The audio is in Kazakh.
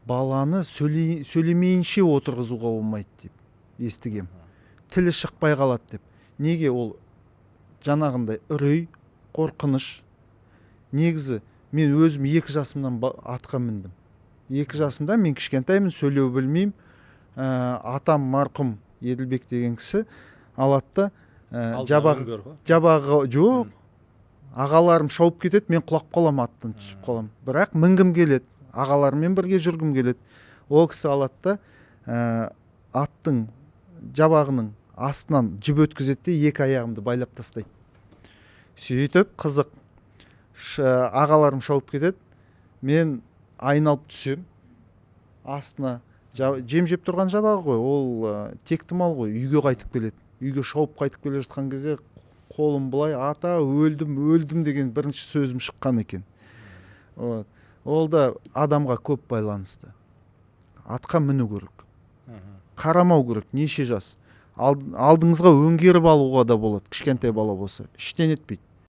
Баланы сөйлемейінше отырғызуға болмайды деп естігем, тілі шықпай қалады деп. Неге? Ол жаңағындай үрей, қорқыныш. Негізі мен өзім 2 жасымнан атқа міндім. 2 жасымда, мен кішкентаймын, сөйлеу білмеймін. Атам марқұм Еділбек деген кісі алады да, жабағы жабағы жоқ, ағаларым шауып кетеді, мен құлап қаламын, аттан түсіп қаламын, бірақ мінгім келеді, ағаларыммен бірге жүргім келеді. Ол кісі алады да, аттың жабағының астынан жіп өткізеді де, екі аяғымды байлап тастайды. Сөйтіп қызық, ағаларым шауып кетеді, мен айналып түсем астына. Жем жеп тұрған жабағы ғой ол, текті мал ғой, үйге қайтып келеді. Үйге шауып қайтып келе жатқан кезде қолым былай: «Ата, өлдім, өлдім», – деген бірінші сөзім шыққан екен. Вот. Ол да адамға көп байланысты. Атқа міну керек, қарамау керек неше жас. Алдыңызға өңгеріп алуға да болады, кішкентай бала болса, ештеңе етпейді.